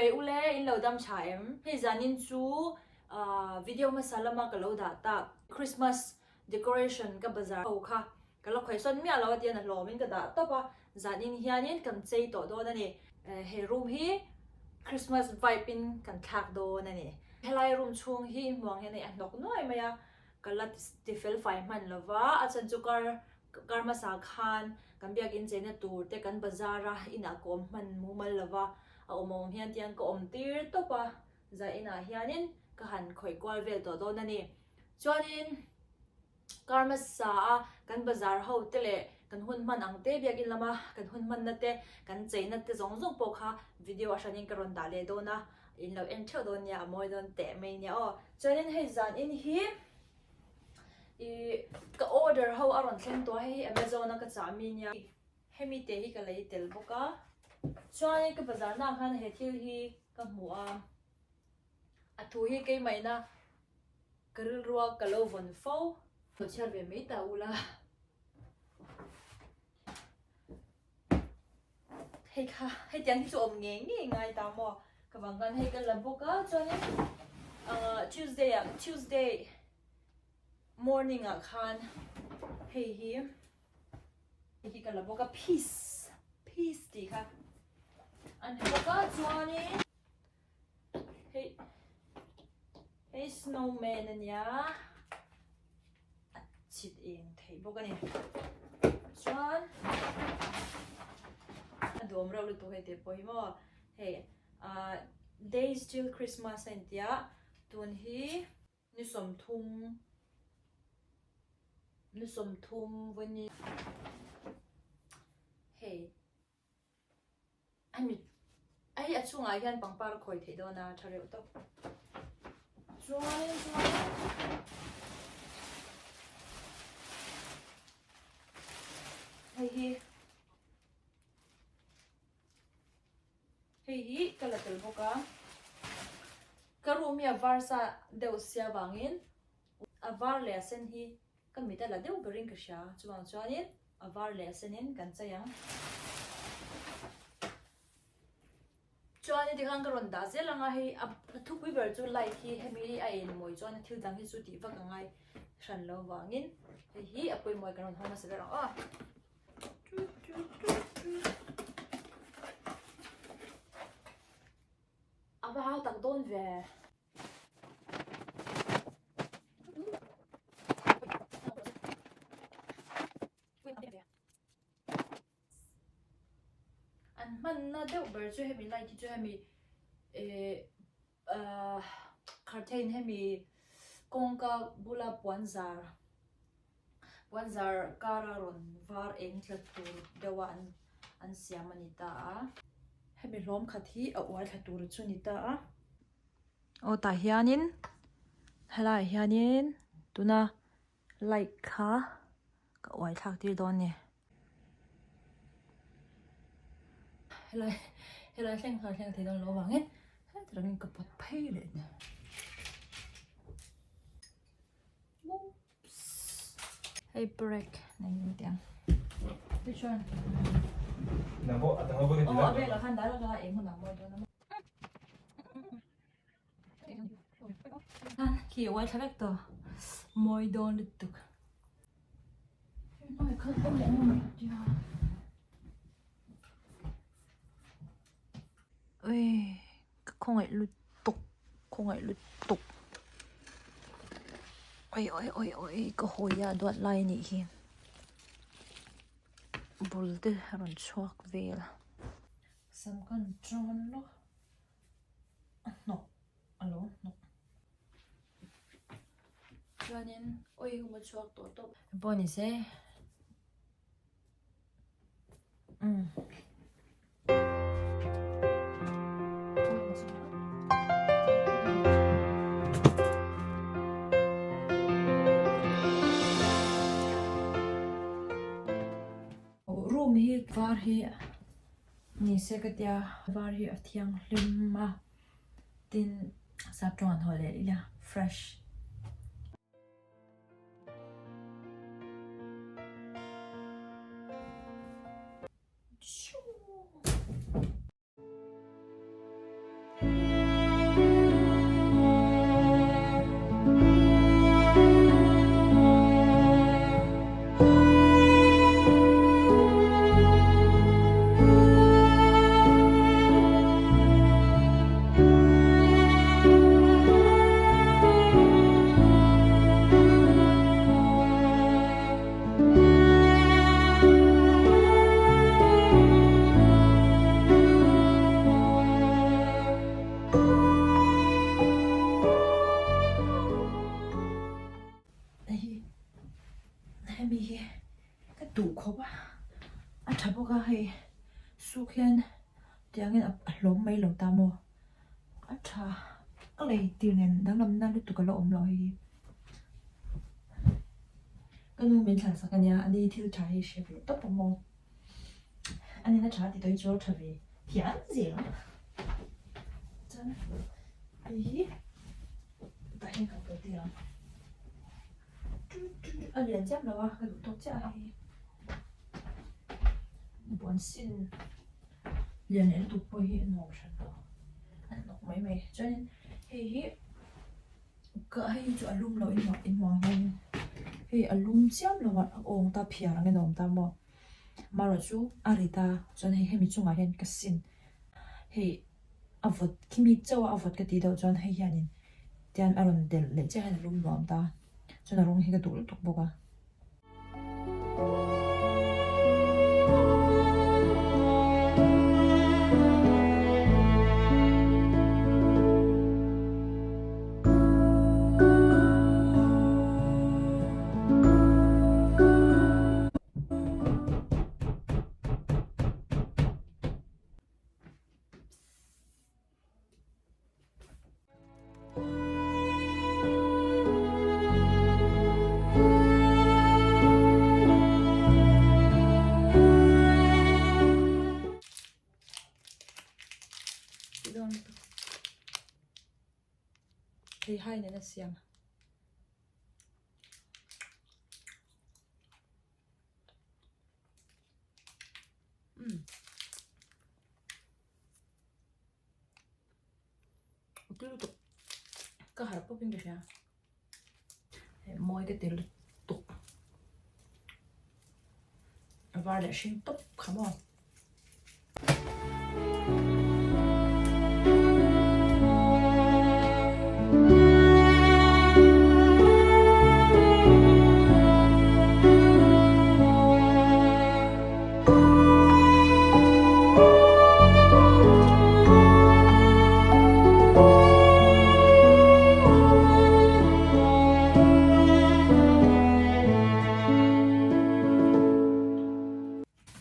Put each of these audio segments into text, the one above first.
Chibai ule in lo dam tha em? Hei zanin chu video hmasa lama ka lo dah tak Christmas decoration ka bazar ho kha ka la khawih sawn miah lo a tian a hlawmin ka dah tawp a, zanin hianin kan chei tawh dawn a ni. He room hi Christmas vibe in kan thlak dawn a ni. Helai room chhung hi hmuang hian hei a hnawk nuai mai a, ka la ti fel fai hman lo va, a chhan chu kar kar hmasa khan kan biakin cheina tur te kan bazar a inah ka awm hman mumal lo va, a awm awm hian tiang ka awm tir tawp a, zah inah hianin ka han khawih kual vel tawh dawn a ni. Chuanin kar hmasa a kan bazar ho te leh kan hun hman ang te biakin lama kan hun hmanna te kan cheina te zawng zawng pawh kha video a hranin ka rawn dah leh dawn a, In lo en theuh dawn nia, a mawi dawn teh mai nia aw. Chuanin hei zan in hi ih ka order ho a rawn thleng tawh a, hei hi Amazon a ka chah mi nia. Hemi te hi ka lei tel bawk a. Chuanin ka bazar naah khan he thil hi ka hmu a, a thu hi keimahina ka rilrua ka lo vawn fo. Lo chhiar ve mai ta ula. Hei kha hetiang hi chu awm ngei ngei ngai ta maw ka vang khan hei ka la bawk a chuanin ah Tuesday ah Tuesday morning ah khan hei hi hei hi ka la bawk a peace peace tih kha a ni bawk a chuanin hei hei snowman a nia. A chhit eng theih bawk a ni. Chuan a duam reuh lutuk hei tih pawh hi maw hei ah days till Christmas a intia tun hi ni 30 ni 30 vawiin hei. Hemi hei a chhungah hian pangpar a khawi theih dawn a tha reuh tawp. Chuan chuan hei hi hei hi ka la tel bawk a ka room hi a var sa deuh sia vangin a var leh a sen hi Ka mit a la deuh berin ka hria, chuvang chuanin a var leh a senin kan chei ang. Chuanin tikhan ka rawn dah zel ang a, hei a thupui ber chu light hi hemi a en mawi chuan thil dang hi chu tih vak a ngai hran lo vangin hei hi a pawimawh kan rawn hawng hmasa ber ang aw. A va hau tak dawn ve. An hmanna deuh ber chu hemi light hi chu hemi eh ah curtain hemi kawngka bula puan zar puan zar kara rawn var eng tla tur deuh a an an siam a ni ta a. Hemi hlawm khat hi a uai thla tur chu a ni ta a. Aw tah hianin helaiah hianin tuna light kha ka uai thlak tir dawn a ni. Helai helai thleng kha thleng thei dawn loh avangin heti rangin ka pawt phei leh a ni. Hei break nei ni tiang. Which one? Nang pawh a dang ho bawk Aw a velah khan dah lawk a eng hun ah mawi dawn a maw. Khi a uai thla vek tawh. Mawi dawn lutuk. Hei khan awm leh ang tia. Ui ka khawngaih lutuk khawngaih lutuk oi oi oi oi ka hawi a duat lai anih hi bul te a rawn chhuak vel sam khan tawn lawk a hnawk a lo hnawk chuanin oi ka hmu chhuak tawh tawp pawh ni se. Room hi var hi ni se ka tia var hi a thianghlim a tin sap tawng an haw leh ila fresh. Hei hemi hi ka duh khawp a a tha bawk a hei suk hian tiangin a hlawm mai lo ta maw a tha ka lei tir nen danglamna lutuk a la awm lo hei hi ka nu min thlan sak ania ani thil tha hi hre ve tawp ang maw ani na tha ti tawh hi chu a tha ve thiam zel ang chuan hei hi tah hian kan kal tir ang a lian chiam lo a ka duh tawk chiah a hei buan sin lian leh lutuk pawh hi a nuam hran lo a hnawk mai mai chuanin hei hi ka hei chu a lum loh in inhmuh ang hian hei a lum chiam lo a a awng ta phiar ang in a awm ta maw marawh chu a rit a chuan hei hemi chungah hian ka sin hei a vawt khimi chauh a a vawt ka tih deuh chuan hei hianin tian a rawn delh leh chiah hian a lum nuam ta chuan a rawng hi ka duh lutuk bawk a. Hei hai nen a siam. Umm. Tui lutuk ka harh pawp in ka hria hei mawi ka ti lutuk a var leh hring tawp kha maw.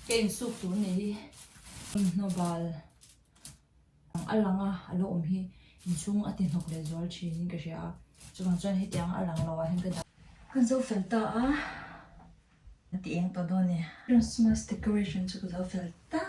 Ka insuk tur ni hi thawmhnaw bal a lang a a lo awm hi inchhung a ti hnawk leh zual thin in ka hria a chuvang chuan hetiang a lang lo ah hian ka dah. Ka zo fel ta a. A ti eng tawh dawn e. Christmas decoration chu ka zo fel ta.